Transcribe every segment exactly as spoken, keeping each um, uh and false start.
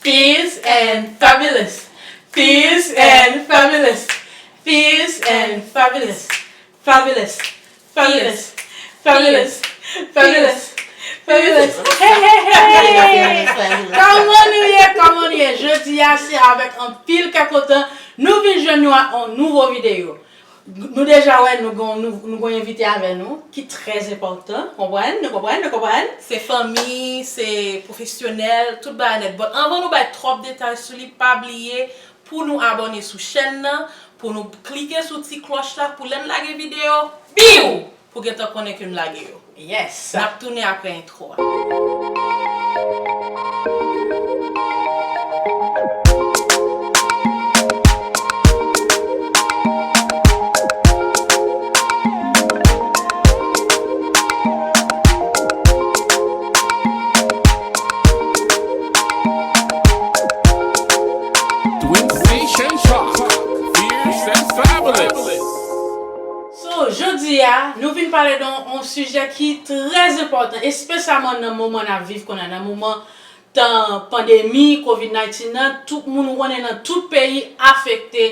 Fierce and fabulous. Fierce and fabulous. Fierce and fabulous. Fabulous. Fabulous. Fabulous. Fabulous. Fabulous. Hey, hey, hey. Kòman nou ye? Kòman nou ye? Jodi a, se avèk anpil kè kontan nou vin jwenn nou ak yon nouvo videyo. Nou deja wè nou gon nou, nou gon envite avè nou ki trè enpòtan. Konprann? Nou konprann? Nou konprann? Se fanmi, se pwofesyonèl, tout bagay nèt. But anvan nou bay twòp detay sou li, pa bliye pou nou abòne sou chèn nan, pou nou klike sou ti klòch la, pou lè n lage videyo, biw! Pou gentan konnen ke n lage yo. Yes. N ap tounen apre entwo a. Twins Nation Talk, fierce and fabulous. So, jodi a, nou vin pale de yon, yon sijè ki trè enpòtan, espesyalman nan moman n ap viv kounye a, nan moman tan pandemi covid nineteen nan, tout moun ou konnen nan tout peyi afekte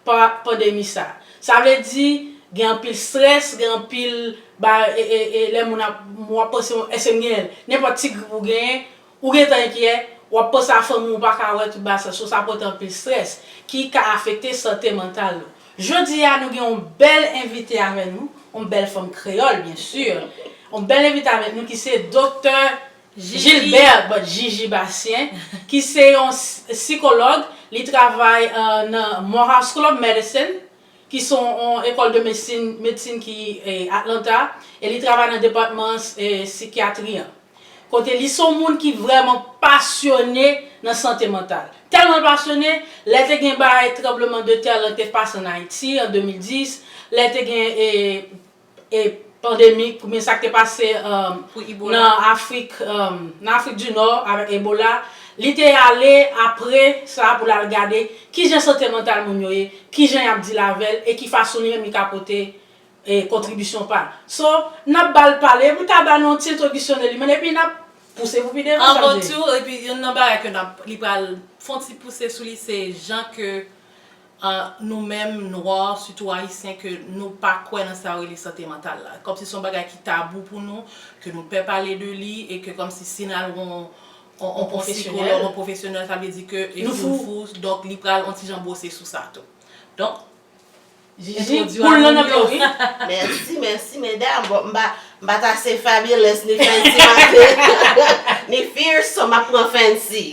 pa pandemi sa. Sa vle di, gen anpil strès, gen anpil ba, e, e, e, lè moun ap, w ap panse, èske m genyen l? Nenpòt ti grip ou genyen, ou gentan enkyè, w ap panse a fanmi w, ou pa ka wè tout bagay sa, so sa pote anpil strès, ki ka afekte sante mantal nou. Jodi a, nou gen yon bèl envite avè nou, yon bèl fanm kreyòl, byen si. Yon bèl envite avè nou ki se Doktè Gigi. Gilbert, but Gigi Bastien, ki se yon s-, sikològ, li travay, euh, nan Morehouse School of Medicine, ki se yon, yon ekòl de medsin, medsin ki, eh, Atlanta, e li travay nan depatman, eh, sikyatri an. Kote li se yon moun ki vrèman pasyone nan sante mantal. Tèlman l pasyone, lè te gen bagay tranbleman de tè lan te pase an Ayiti an de mil dis, lè te gen, eh, eh, pandemi, oubyen sa k te pase, um, nan Afrik, um, nan Afrik di Nò avèk Ebola, li te ale apre sa pou l al gade kijan sante mantal moun yo ye, kijan y ap deal avè l, e ki fason li menm li ka pote, e, kontribisyon pa l. So, n ap ba l pale, pou l ka ba nou yon ti entwodikisyon de li menm, epi n ap pouse pou pi devan, sa vle di. Anvan tou, epi youn nan bagay ke n ap, li pral fè yon ti pouse sou li, se jan ke, ah, nou menm, nwa, sitou ayisyen, ke nou pa kwè nan sa yo rele sante mantal la. Kòmsi se yon bagay ki tabou pou nou, ke nou pè pale de li, e ke kòmsi si n al wè yon, yon, yon, yon sikològ, yon pwofesyonèl, sa vle di ke, e, nou fou. Donk, li pral yon ti jan bwose sou sa tou. Donk, Gigi, entwodui w a moun yo. Mèsi, mèsi, medam. Bon, m pa, m pa ta se fabulous ni fancy maten. Ni fierce, so m ap pran fancy.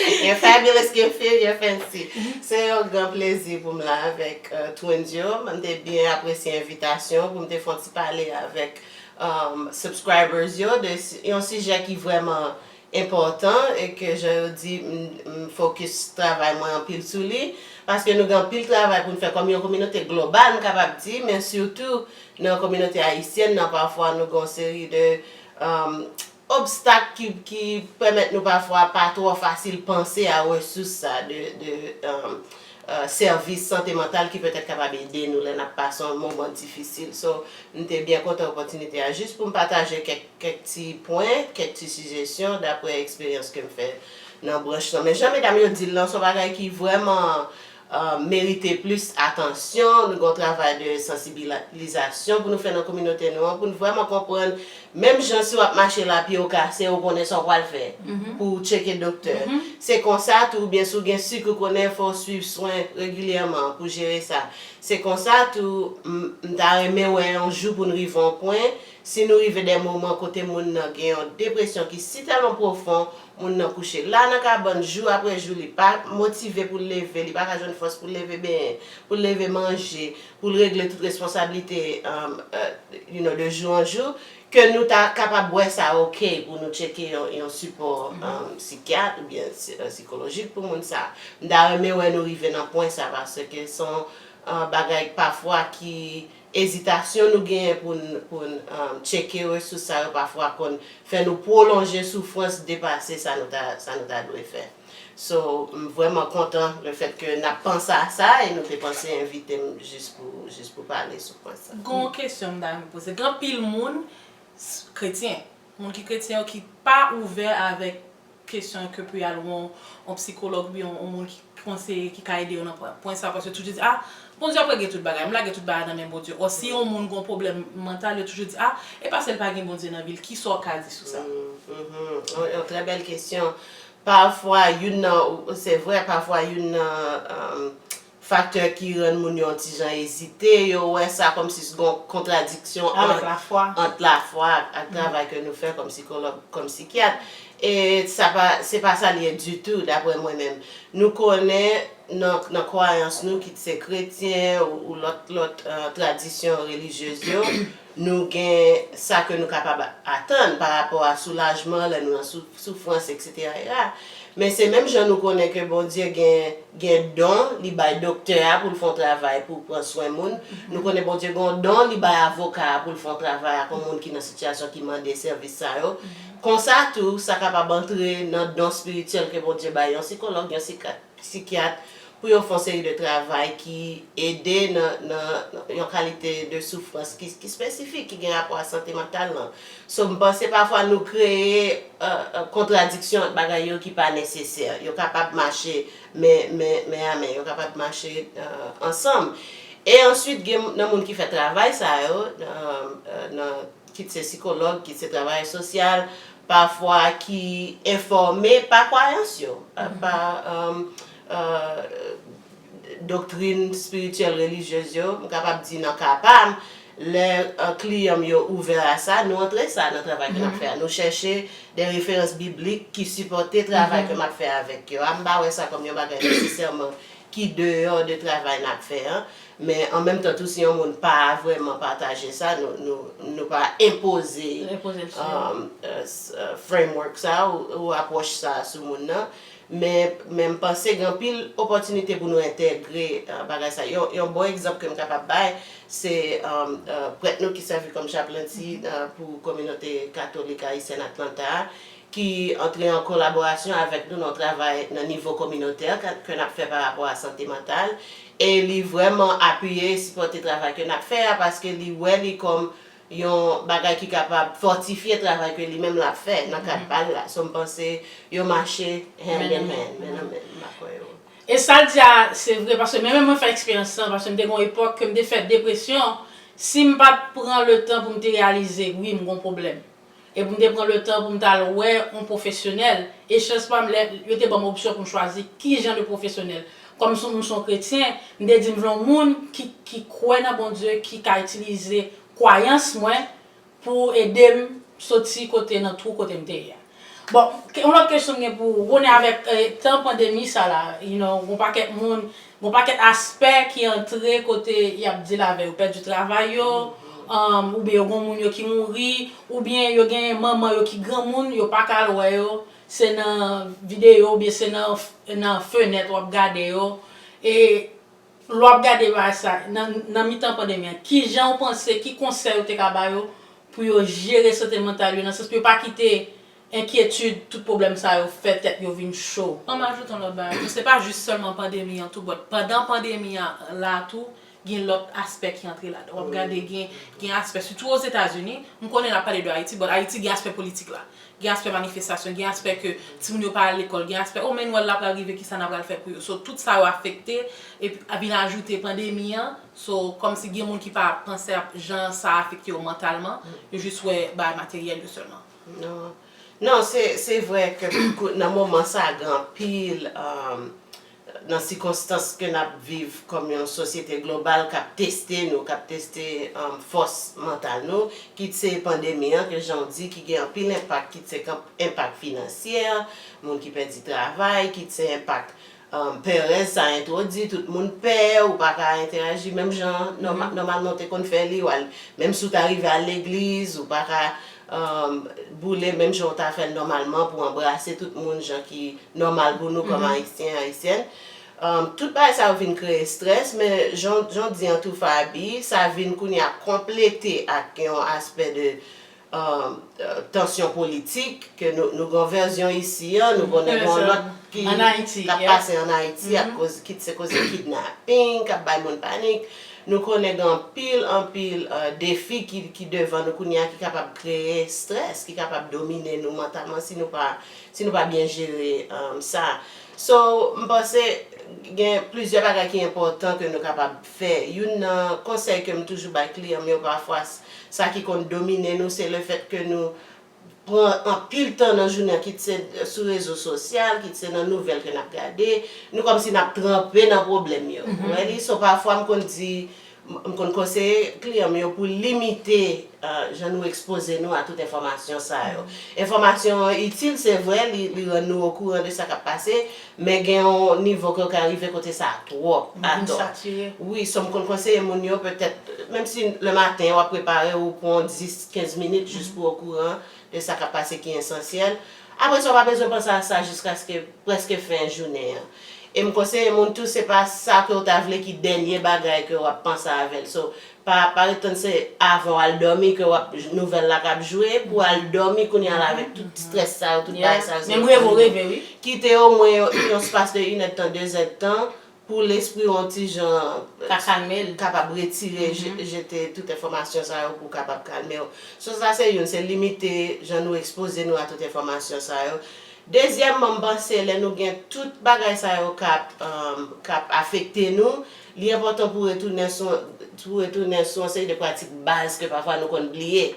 Gen fabulous, gen fierce, gen fancy. Se yon gran plezi pou m la avèk, euh, Twins yo. M te byen apresye envitasyon pou m te fè yon ti pale avèk, um, subscribers yo de si-, yon sijè ki vrèman enpòtan e ke, jan yo di, m, m fokis travay mwen anpil sou li, paske nou gen anpil travay pou n fè kòm yon kominote global, m kapab di, men sitou nan kominote ayisyèn nan, pafwa nou gen yon seri de, um, obstak ki, ki pèmèt nou pafwa pa twò fasil panse a resous sa de, de, um, euh, sèvis sante mantal ki petèt kapab ede nou lè n ap pase yon moman difisil. So, m te byen kontan opòtinite a jis pou m pataje kèk, kèk ti pwen, kèk ti sijesyon dapre eksperyans ke m fè nan branch lan. Men jan medam yo di l lan, se yon bagay ki vrèman, euh, merite plis atansyon. Nou gen yon travay de sansibilizasyon pou nou fè nan kominote nou an, pou nou vrèman konprann. Menm jan si w ap mache la, pye w kase, ou konnen sa w pral fè pou w tcheke doktè. Se konsa tou, oubyen si w gen sik, ou konnen fò w swiv swen regilyèman pou jere sa. Se konsa tou, m, m ta renmen wè yon jou pou n rive yon pwen, si nou rive de moman kote moun nan gen yon depresyon ki si tèlman pwofon, moun nan kouche la nan kabann, jou apre jou, li pa motive pou l leve, li pa ka jwenn fòs pou l leve benyen, pou l leve manje, pou l regle tout responsablite, um, uh, you know, de jou an jou, ke nou ta kapab wè sa oke pou nou tcheke yon, yon sipò, um, sikyat oubyen si-, uh, sikolojik pou moun sa. M ta renmen wè nou rive nan pwen sa, paske se yon, uh, bagay pafwa ki ezitasyon nou genyen pou n, pou n, um, tcheke resous sa yo, pafwa konn fè nou pwolonje soufrans depase sa nou ta, sa nou ta dwe fè. So, m vrèman kontan lefètke n ap panse a sa e nou te panse envite m jis pou, jis pou pale sou pwen sa. Gon kesyon m ta renmen poze. Gen anpil moun, s-, kretyen, moun ki kretyen yo ki pa ouvè avèk kesyon ke pou y al wè yon, yon psikològ oubyen yon, yon moun ki konseye, ki ka ede yo nan pwen, pwen sa, paske yo toujou di, ah, Bondye ap regle tout bagay, m lage tout bagay nan men Bondye. Or, si yon moun gen yon pwoblèm mantal, yo toujou di, ah, e pa se l pa gen Bondye nan vi l, kisa w ka di sou sa? Mhm. Yon, yon trè bèl kesyon. Pafwa, youn nan, se vre, pafwa, youn nan, um, faktè ki rann moun yo yon ti jan ezite, yo wè sa kòmsi se yon kontradiksyon Avèk lafwa. Ant lafwa ak, ak travay ke nou fè kòm sikològ, kòm sikyat. E sa pa, se pa sa l ye ditou, daprè mwen menm. Nou konnen nan, nan kwayans nou, kit se kretyen ou, ou lòt, lòt, euh, tradisyon relijyez yo, nou gen sa ke nou kapab atann pa rapò a soulajman, lè nou nan sou, soufrans, etsetera. Men se menm jan nou konnen ke Bondye gen, gen don, li bay doktè a pou l fè yon travay pou pran swen moun. Nou konnen Bondye gen yon don, li bay avoka a pou l fè yon travay ak yon moun ki nan sitiyasyon ki mande sèvis sa yo. Konsa tou, sa kapab antre nan don espirityèl ke Bondye bay yon sikològ, yon sikat, sikyat, pou yo fè yon seri de travay ki ede nan, nan, nan yon kalite de soufrans ki, ki espesifik, ki gen rapò a sante mantal lan. So, m panse pafwa nou kreye, euh, euh, kontradiksyon ant bagay yo ki pa nesesè. Yo kapab mache men, men, men a men, yo kapab mache, euh, ansanm. E answit, gen nan moun ki fè travay sa yo, euh, euh, nan, kit se sikològ, kit se travayè sosyal, pafwa ki enfòme pa kwayans yo, pa, pa, euh, euh, doktrin espirityèl relijyez yo. M kapab di nan ka pa m, lè, euh, kliyan m yo ouvè a sa, nou antre sa nan travay ke n ap fè a. Nou chèche de referans biblik ki sipòte travay ke m ap fè avèk yo a. M pa wè sa kòm yon bagay nesesèman ki deyò de travay n ap fè an. Men an menm tan tou, si yon moun pa vrèman pataje sa, nou, nou, nou pa enpoze, Enpoze l sou. um, euh, s- euh, framework sa ou, ou apwòch sa sou moun nan. Men, men m panse gen anpil opòtinite pou nou entegre, euh, bagay sa. Yon, yon bon egzanp ke m kapab bay, se, um, euh, prèt nou ki sèvi kòm chaplain ti, euh, pou kominote katolik ayisyèn Atlanta a, ki antre an kolaborasyon avèk nou nan travay nan nivo kominotè ke, ke n ap fè pa rapò a sante mantal. E li vrèman apiye e sipòte travay ke n ap fè a, paske li wè li kòm yon bagay ki kapab fòtifye travay ke li menm l ap fè nan kad pa l la. So, m panse yo mache hand in hand, men nan men, m pa kwè yo. E sa l di a, se vre, paske mwen menm mwen fè eksperyans lan, paske m te gen yon epòk ke m te fè depresyon, si m pa t pran le tan pou m te reyalize, wi, m gen yon pwoblèm. E pou m te pran le tan pou m t al wè yon pwofesyonèl, e chans pa m, lè yo te ban m opsyon pou m chwazi ki jan de pwofesyonèl. Kòm m se yon kretyen, m te di m vle yon moun ki, ki kwè nan Bondye, ki ka itilize kwayans mwen pou ede m soti kote nan twou kote m te ye a. Bon, ke- yon lòt kesyon m gen pou ou, konnen avèk eh, tan pandemi sa la, you know, gon pakèt moun, gon pakèt aspè ki antre kote y ap deal avè yo, pèdi travay yo, um, oubyen yo gon moun yo ki mouri, oubyen yo gen manman yo ki granmoun, yo pa ka al wè yo, se nan videyo oubyen se nan, nan fenèt w ap gade yo. E lè w ap gade bagay sa, nan, nan mitan pandemi an, kijan w panse, ki konsèy ou te ka ba yo pou yo jere sante mantal yo, nan sans pou yo pa kite enkyetid, tout pwoblèm sa yo fè tèt yo vin cho? An m ajoute yon lòt bagay tou, se pa jis sèlman pandemi an tou, but pandan pandemi an la tou, gen lòt aspè ki antre ladan. W ap gade gen, gen aspè, sitou Ozetazini, m konnen n ap pale de Ayiti, but Ayiti gen aspè politik la. Gen aspè manifestasyon, gen aspè ke timoun yo pa al lekòl, gen aspè, oh, men Nwèl la pral rive, kisa n a pral fè pou yo? So, tout sa yo afekte, epi a vin ajoute pandemi an, so, kòmsi gen moun ki pa panse ap jan sa afekte yo mantalman, yo jis wè bagay materyèl yo sèlman. Non, non, se, se vre ke kou- nan moman sa, gen anpil, um, nan sikonstans ke n ap viv kòm yon sosyete global k ap teste nou, k ap teste, um, fòs mantal nou, kit se pandemi an, ke jan w di, ki gen anpil enpak, kit se kan- enpak finansyè, moun ki pèdi travay, kit se enpak, um, pèrèz sa entwodui, tout moun pè, ou pa ka entèyaji menm jan nòma- nòmalman w te konn fè li, w al, menm si w ta rive al legliz, ou pa ka, um, boule menm jan w ta fè l nòmalman pou anbrase tout moun jan ki nòmal pou nou kòm Ayisyen, Ayisyèn. Um, tout bagay sa yo vin kreye estrès, men jan, jan w di an tou Faby, sa vin kounye a konplete ak yon aspè de, um, euh, tansyon politik, ke nou, nou gen yon vèzyon isi an, nou konnen gen yon lòt ki, Ann Ayiti, k ap pase ann Ayiti, ak koz, kit se koze kidnaping, k ap bay moun panik. Nou konnen gen anpil, anpil, eh, defi ki, ki devan nou kounye a, ki kapab kreye strès, ki kapab domine nou mantalman si nou pa, si nou pa byen jere, eh, sa. So, m panse gen plizyè bagay ki enpòtan ke nou kapab fè. Youn nan konsèy ke m toujou bay kliyan m yo pafwa, s-, sa ki konn domine nou, se lefèt ke nou pran anpil tan nan jounen an, kit se sou rezo sosyal, kit se nan nouvèl ke n ap gade, nou kòmsi n ap tranpe nan pwoblèm yo. Ou wè li? So, pafwa m konn di, m, m konn konseye kliyan m yo pou limite, eh, jan nou ekspoze nou a tout enfòmasyon sa yo. Enfòmasyon an itil, se vre, li, li rann nou okouran de sa k ap pase, men gen yon nivo ke w ka rive kote sa twòp, atò. Wi, so m konn konseye moun yo, petèt, menm si lematen w ap prepare w, pran dis, kenz minit jis pou w okouran de sa k ap pase ki esansyèl. Apre sa, w pa bezwen panse a sa jiskaske prèske fen jounen an. E m konseye moun tou, se pa sa ke w ta vle ki dènye bagay ke w ap panse avè l. So, pa, pa ret tann se avan w al dòmi ke w ap, nouvèl la k ap jwe, pou w al dòmi kounye a la avèk tout strès sa yo, tout bagay sa yo, se menm reve w reve, wi. Kite omwen yon, yon espas de inèdtan, dezèdtan, pou lespri w yon ti jan ka kalme l, kapab retire, je-, jete tout enfòmasyon sa yo pou w kapab kalme w. So, sa se youn, se limite jan nou ekspoze nou a tout enfòmasyon sa yo. Dezyèmman, m panse lè nou gen tout bagay sa yo k ap, um, k ap afekte nou, li enpòtan pou retounen sou, pou retounen sou yon seri de pratik baz ke pafwa nou konn bliye.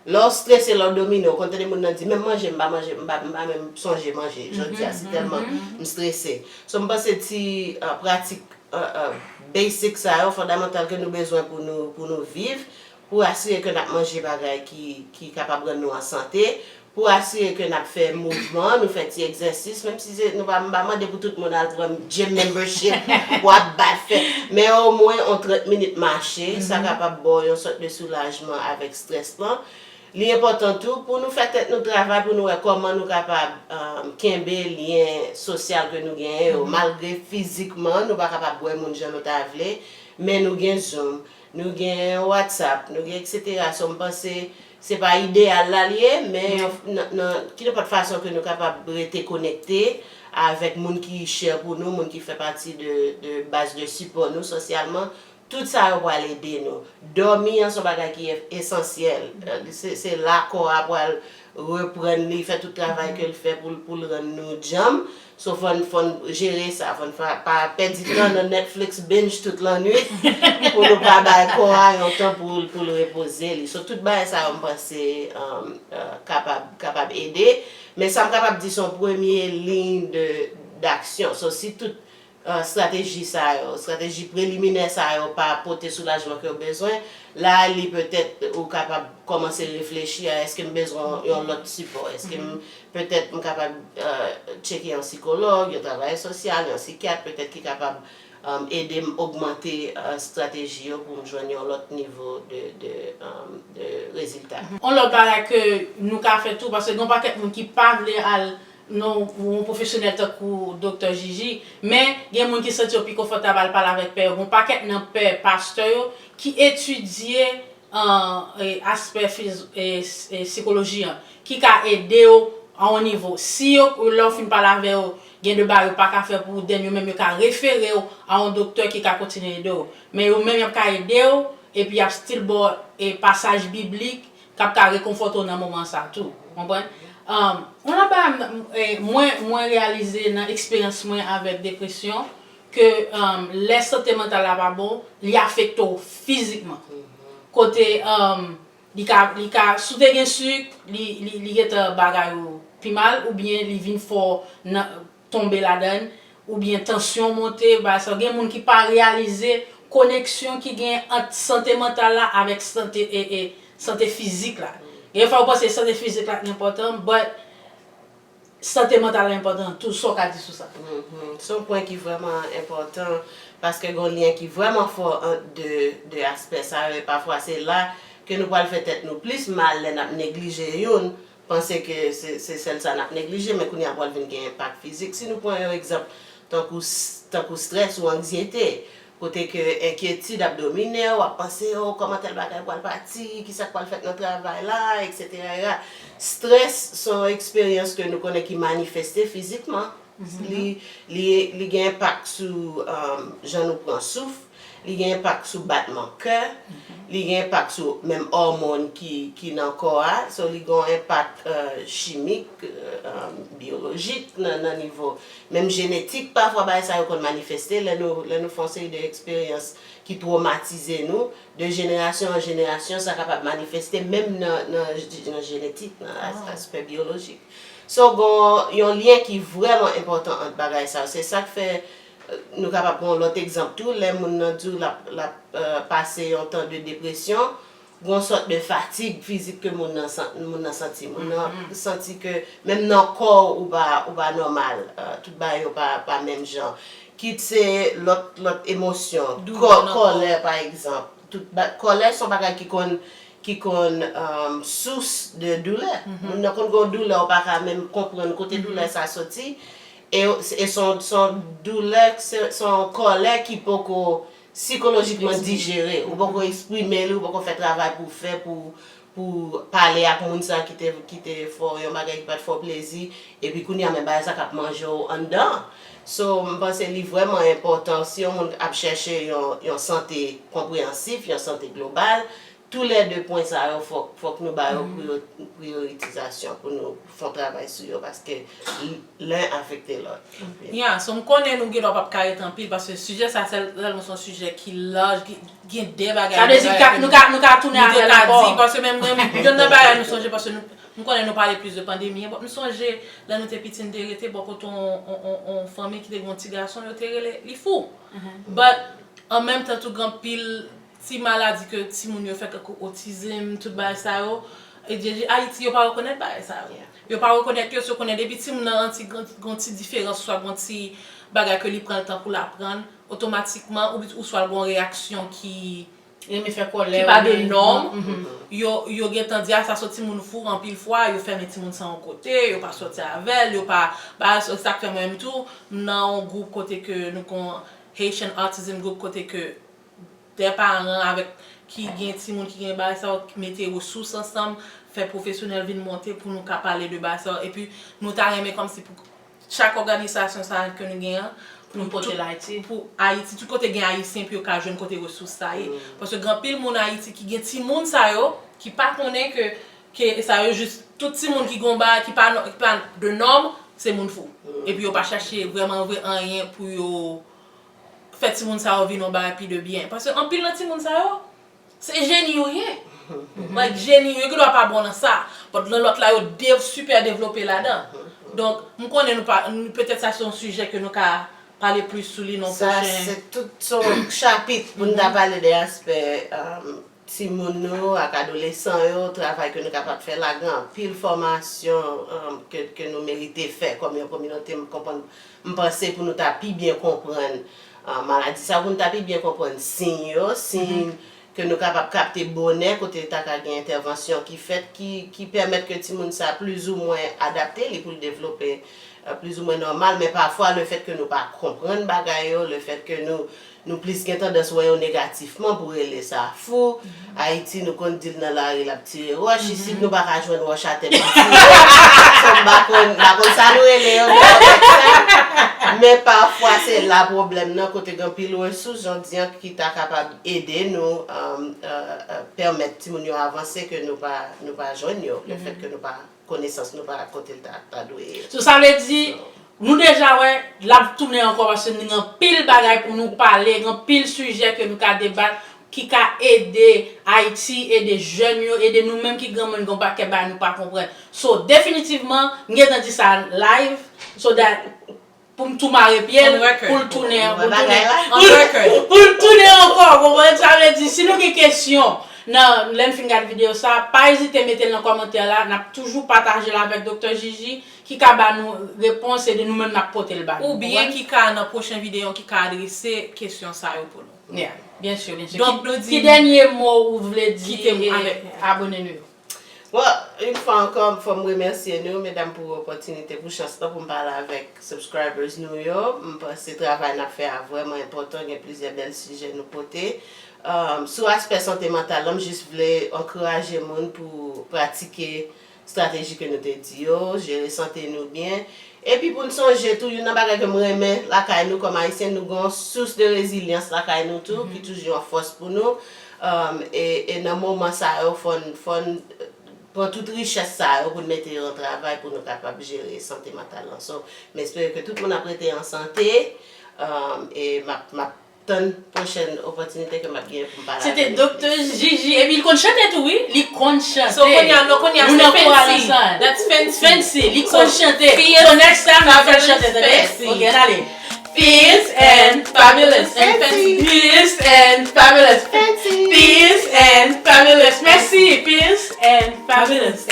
Lè w strese, lè w domine, w konn tande moun nan di, "Menm manje, m pa manje, m pa, m pa menm sonje manje jodi a, si tèlman m strese." So, m panse ti, uh, pratik, uh, uh, basic sa yo, fondamantal ke nou bezwen pou nou, pou nou viv, pou asire ke n ap manje bagay ki, ki kapab rann nou an sante, pou asire ke n ap fè mouvman, nou fè ti egzèsis, menm si se, nou pa, m pa mande pou tout moun al pran gym membership, pou ap bat fè, men omwen yon trant minit mache, sa kapab ba w yon sòt de soulajman avèk strès lan. Li enpòtan tou pou nou fè tèt nou travay, pou nou wè kòman nou kapab, um, kenbe lyen sosyal ke nou genyen yo. Malgre fizikman nou pa kapab wè moun jan nou ta vle, men nou gen Zoom, nou gen WhatsApp, nou gen etsetera. So, m panse se pa ideyal la li ye, men yon, nan, nan kinenpòt fason ke nou kapab rete konekte avèk moun ki chè pou nou, moun ki fè pati de, de baz de sipò nou sosyalman, tout sa yo pral ede nou. Dòmi an se yon bagay ki e-, esansyèl. Se, se la kò a pral reprann li, fè tout travay ke l fè pou l, pou l rann nou djanm. So, fò n, fò n jere sa, fò n fa-, pa pèdi tan nan Netflix binge tout lannwit pou nou pa bay kò a yon tan pou l, pou l repoze li. So, tout bagay sa yo, m panse, um, uh, kapab, kapab ede. Men sa m kapab di, se yon premye liy de, d'aksyon. So, si tout, uh, estrateji sa yo, estrateji preliminè sa yo pa pote soulajman ke w bezwen, la, li petèt ou kapab kòmanse reflechi a, èske m bezwen yon lòt sipò? Èske m, petèt, m kapab, uh, tcheke yon sikològ, yon travayè sosyal, yon sikyat, petèt ki kapab, um, ede m ogmante, uh, estrateji yo pou m jwenn yon lòt nivo de, de, um, de rezilta. Yon lòt bagay ke nou ka fè tou, paske gen yon pakèt moun ki pa vle al nan yon pwofesyonèl tankou Doktè Gigi, men gen moun ki santi yo pi konfòtab al pale avèk pè yo. Gen yon pakèt nan pè pastè yo ki etidye, an, e, aspè fiz-, e, s-, e, sikoloji an, ki ka ede w a yon nivo. Si yo, lè w fin pale avè yo, gen de bagay yo pa ka fè pou ou, then yo menm yo ka refere w a yon doktè ki ka kontinye ede w. Men yo menm y ap ka ede w, epi y ap still ba w, e, pasaj biblik k ap ka rekonfòte w nan moman sa tou. Konprann? Um, yon lòt bagay, m, e, mwen, mwen reyalize nan eksperyans mwen avèk depresyon, ke, um, lè sante mantal la pa bon, li afekte w fizikman. Kote, um, li ka, li ka, si w te gen sik, li, li, li gentan bagay ou pi mal, oubyen li vin fè w nan, tonbe ladan l, oubyen tansyon w monte, bagay sa yo. Gen moun ki pa reyalize koneksyon ki gen ant sante mantal la avèk sante, e, e, sante fizik la. Gen fwa ou panse sante fizik la enpòtan, but sante mantal la enpòtan tou. Sa w ka di sou sa? Mhm. Se yon pwen ki vrèman enpòtan, paske gen yon lyen ki vrèman fò ant de, de aspè sa yo, e pafwa se la ke nou pral fè tèt nou plis mal lè n ap neglije youn, panse ke se, se sèl sa n ap neglije, men kounye a pral vin gen enpak fizik. Si nou pran yon egzanp, tankou s-, tankou strès ou anksyete, kote ke enkyetid ap domine w, w ap panse, "O, kòman tèl bagay pral pati, kisa k pral fèt nan travay la, etsetera." Strès se yon eksperyans ke nou konnen ki manifeste fizikman. Li, li, li gen enpak sou, um, jan nou pran souf, Li gen enpak sou batman kè, li gen enpak sou menm òmòn ki, ki nan kò a, so li gen yon enpak, euh, chimik, euh, biyolojik nan, nan nivo. Menm jenetik, pafwa bagay sa yo konn manifeste lè nou, lè nou fè yon seri de eksperyans ki twomatize nou, de jenerasyon an jenerasyon, sa kapab manifeste menm nan, nan, nan jenetik, nan as- aspè biyolojik. So, gen yon lyen ki vrèman enpòtan ant bagay sa yo. Se sa k fè, euh, nou kapab pran yon lòt egzanp tou, lè moun nan di w l ap, l ap, euh, pase yon tan de depresyon, gen yon sòt de fatig fizik ke moun nan san- moun nan santi. Moun nan santi ke menm nan kò w, ou pa, ou pa nòmal. Euh, tout bagay yo pa, pa menm jan. Kit se lòt, lòt emosyon, kò- kòlè, pa egzanp. Tout ba- kòlè se yon bagay ki konn, ki konn, um, sous de doulè. Moun nan konn gen yon doulè, ou pa ka menm konprann kote doulè sa soti. E, e se yon, se yon doulè, se, se yon kòlè ki poko sikolojikman dijere. Ou poko eksprime li, ou poko fè travay pou w fè, pou, pou pale ak moun sa ki te, ki te fè w yon bagay ki pa t fè w plezi. Epi kounye a, men bagay sa k ap manje w anndan. So, m panse li vrèman enpòtan si yon moun ap chèche yon, yon sante konpreyansif, yon sante global, toulède pwen sa yo fòk, fòk nou ba yo priyo- priyoritizasyon pou nou fè yon travay sou yo, paske l- len afekte lòt. Ya, so m konnen nou gendwa p ap ka rete anpil, paske sijè sa sèl- sèlman se yon sijè ki laj, ki gen de bagay. Sa vle di nou ka, nou ka, nou ka tounen avè l ankò. Paske menm mwen, youn nan bagay nou sonje, paske nou, m konnen nou pale plis de pandemi an, but m sonje lè nou te piti, n te rete bò kote yon, yon, yon, yon fanmi ki te gen yon ti gason, yo te rele li fou. But, an menm tan tou, gen anpil ti maladi ke timoun yo fè, tankou otizm, tout bagay sa yo, e Ayiti, yo pa rekonèt bagay sa yo. Yo pa rekonèt yo, si yo konnen depi timoun nan gen yon ti, gen yon ti diferans, swa gen yon ti bagay ke li pran tan pou l aprann, otomatikman, ou, ou swa l gen yon reyaksyon ki, ki pa de nòm, yo, yo gentan di, a, sa se yon timoun fou, anpil fwa, yo fèmen timoun sa yon kote, yo pa sòti avè l, yo pa, ba, se sa k fè mwen menm tou, m nan yon gwoup kote ke nou kon Haitian Autism Group, kote ke de paran avèk, ki gen timoun ki gen bagay sa yo, mete resous ansanm, fè pwofesyonèl vin monte pou nou ka pale de bagay sa yo. Epi nou ta renmen kòmsi pou chak òganizasyon sa ke nou gen an, pou Ayiti, tout kote gen Ayisyen, pou yo ka jwenn kote resous sa ye. Paske gen anpil moun Ayiti ki gen timoun sa yo, ki pa konnen ke, ke sa yo jis, tout timoun ki gen yon bagay ki pa, ki pa de nòm, se moun fou. Epi yo pa chèche vrèman vre anyen pou yo fè timoun sa yo vin yon bagay pi de byen. Paske anpil nan timoun sa yo, se jeni yo ye. Like, jeni yo, yo gendwa pa bon nan sa. But nan lòt la, yo de- sipè devlope ladan. Donk, m konnen nou pa, nou, petèt sa se yon sijè ke nou ka pale plis sou li nan yon pwochen. Sa, se tout, se yon chapit pou n ta pale de aspè, um, timoun nou ak adolesan yo, travay ke nou kapab fè la, gen anpil fòmasyon, um, ke, ke nou merite fè kòm yon kominote. M konprann, m panse pou nou ta pi byen konprann, uh, maladi sa, pou nou ta pi byen konprann siy yo, siy ke nou kapab kapte bonè kote ta ka gen entèvansyon ki fèt, ki, ki pèmèt ke timoun sa plizoumwen adapte li pou l devlope, uh, plizoumwen nòmal, men pafwa lefèt ke nou pa konprann bagay yo, lefèt ke nou, nou plis gen tandans wè yo negatifman pou rele sa fou. Ayiti, nou konn di l nan lari, l ap tire wòch. Isit, nou pa ka jwenn wòch atè pou tire. So, m pa konn, m pa konn sa nou rele yo nan kontèks sa. Men pafwa, se la pwoblèm nan, kote gen anpil resous, jan w di an, ki ta kapab ede nou, um, uh, uh, pèmèt timoun yo avanse, ke nou pa, nou pa jwenn yo, lefèt ke nou pa konesans nou pa kote l ta, ta dwe ye. So, sa vle di, nou deja wè, l ap tounen ankò paske nou gen anpil bagay pou nou pale, gen anpil sijè ke nou ka debat, ki ka ede Ayiti, ede jèn yo, ede nou menm ki granmoun, gen yon pakèt bagay nou pa konprann. So, definitivman, m gentan di sa live, so that pou m tou mare pye l, pou l tounen, pou l tounen, pou l tounen ankò, w konprann sa vle di, si nou gen kesyon nan, lè n fin gade videyo sa, pa ezite mete l nan kòmantè la, n ap toujou pataje l avèk Doktè Gigi, ki ka ba nou repons, e de nou menm n ap pote l ba nou, w konprann? Oubyen ki ka nan pwochen videyo ki ka adrese kesyon sa yo pou nou. Yeah, byen si, byen si. Donk, nou di, ki dènye mo ou vle di, e, abone nou yo? Bon, yon fwa ankò, fò m remèsye nou, medam, pou opòtinite, pou chans lan, pou m pale avèk subscribers nou yo. M panse travay n ap fè a vrèman enpòtan, gen plizyè bèl sijè nou pote. Um, sou aspè sante mantal lan, m jis vle ankouraje moun pou pratike estrateji ke nou te di yo, jere sante nou byen. Epi pou n sonje tou, youn nan bagay ke m renmen lakay nou kòm Ayisyen, nou gen yon sous de rezilyans lakay nou tou, ki toujou yon fòs pou nou. Um, e, e nan moman sa yo, fò n, fò n pran tout richès sa yo pou n mete yo an travay pou nou kapab jere sante mantal lan. So, m espere ke tout moun ap rete an sante, um, e m ap, m ap tann pwochèn opòtinite ke m ap genyen pou m pale Se te avè nou. Doktè Gigi. Epi li konn chante tou, wi. Li konn chante. So, kounye a, non, kounye a, Nou se nan kwa la Fancy. sa. That's Fancy. Fancy, li konn chante. Fierce, So next time, nou fè fabulous, chante, tande? Fancy. Ok, n ale. Fierce and fabulous. And Fancy. Fierce and fabulous. Fancy. Fierce and fabulous. Mèsi. Fierce and fabulous.